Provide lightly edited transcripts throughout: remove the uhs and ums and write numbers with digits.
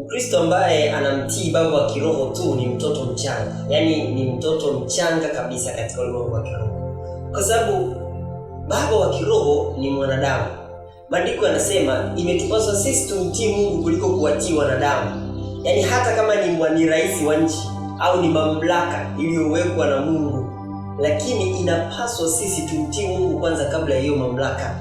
Mkristo ambaye anamtii baba wa kiroho tu ni mtoto mchanga, yaani ni mtoto mchanga kabisa katika ulimwengu wa kiroho, kwa sababu baba wa kiroho ni mwanadamu. Maandiko yanasema imetupaswa sisi tumtii Mungu kuliko kuwatii wanadamu. Yaani hata kama ni rais wa nchi au ni mamlaka iliyowekwa na Mungu, lakini inapaswa sisi tumtii Mungu kwanza kabla ya hiyo mamlaka.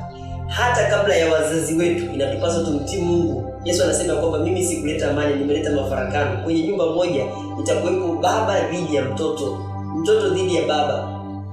Hata kabla ya wazazi wetu inatupaswa tumtii Mungu. Yesu anasema kwamba mimi sikuleta amani, nimeleta mafarakano. Kwenye nyumba moja itakuwepo baba dhidi ya mtoto, mtoto dhidi ya baba.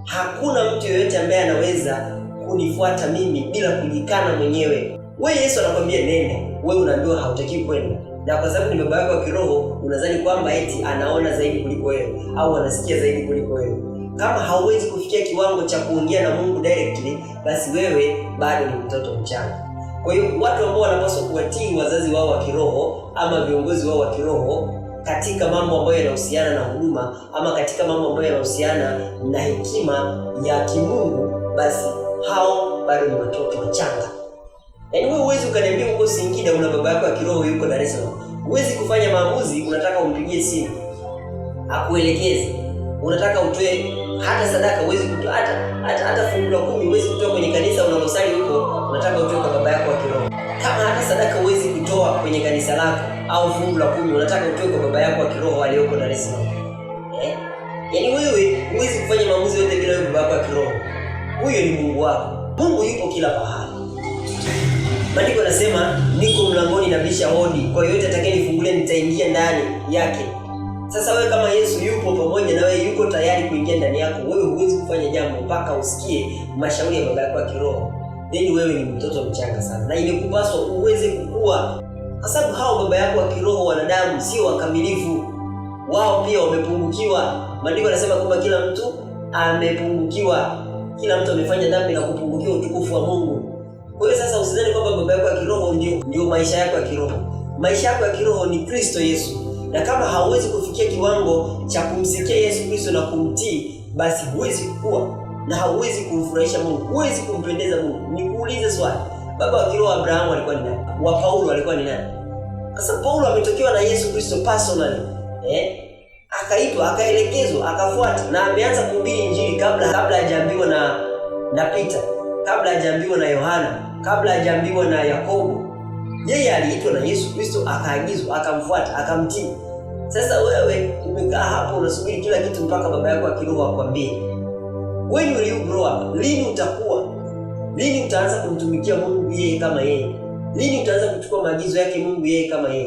Hakuna mtu yeyote ambaye anaweza kunifuata mimi bila kujikana mwenyewe. Wewe Yesu anakwambia nenda, wewe unaambiwa hautaki kwenda, na kwa sababu ni baba yako wa kiroho unadhani kwamba eti anaona zaidi kuliko wewe au anasikia zaidi kuliko wewe. Kama hauwezi kufikia kiwango cha kuongea na Mungu directly, basi wewe bado ni mtoto mchanga. Kwa hiyo watu ambao wanapaswa kuwatii wazazi wao wa kiroho ama viongozi wao wa kiroho katika mambo ambayo yanahusiana na huduma ama katika mambo ambayo yanahusiana na hekima ya kimungu, basi hao bado ni watoto wachanga. Yaani wewe huwezi ukaniambia uko Singida una baba yako wa kiroho yuko Dar es Salaam. Huwezi kufanya maamuzi, unataka umpigie simu akuelekeze. Unataka utoe hata sadaka huwezi kutoa, hata fungu la 10 huwezi kutoa kwenye kanisa unalosali huko, unataka utoe kwa baba yako wa kiroho. Kama hata sadaka huwezi kutoa kwenye kanisa lako au fungu la 10, unataka utoe kwa baba yako wa kiroho aliyoko Dar es Salaam. Yaani wewe huwezi kufanya maamuzi yote bila wewe baba yako wa kiroho. Huyo ni Mungu wako. Mungu yupo kila pahali. Maandiko yanasema niko mlangoni nabisha hodi, kwa yoyote atakayenifungulia nitaingia ndani yake. Sasa wewe kama Yesu yupo pamoja na wewe, yuko tayari kuingia ndani yako, wewe huwezi kufanya jambo mpaka usikie mashauri ya baba yako wa kiroho. Then wewe ni mtoto mchanga sana, na imekupaswa uweze kukua, kwa sababu hao baba yako wa kiroho wanadamu sio wakamilifu, wao pia wamepungukiwa. Maandiko yanasema kwamba kila mtu amepungukiwa, kila mtu amefanya dhambi na kupungukiwa utukufu wa Mungu. Kwa hiyo sasa usidhani kwamba baba yako wa kiroho ndio maisha yako ya kiroho. Maisha yako ya kiroho ni Kristo Yesu. Na kama hauwezi kufikia kiwango cha kumsikia Yesu Kristo na kumtii, basi huwezi kukua na hauwezi kumfurahisha Mungu, huwezi kumpendeza Mungu. Nikuulize swali, baba wa kiroho Abrahamu alikuwa ni nani? Wa Paulo alikuwa ni nani? Sasa Paulo ametokewa na Yesu Kristo personally, Akaitwa, akaelekezwa, akafuata na ameanza kuhubiri Injili kabla hajaambiwa na Peter, kabla hajaambiwa na Yohana, kabla hajaambiwa na Yakobo. Yeye aliitwa na Yesu Kristo, akaagizwa, akamfuata, akamtii. Sasa wewe umekaa hapo unasubiri kila kitu mpaka baba yako wa kiroho akwambie. When will you grow up? Lini utakuwa? Lini utaanza kumtumikia Mungu yeye kama yeye? Lini utaanza kuchukua maagizo yake Mungu yeye kama yeye?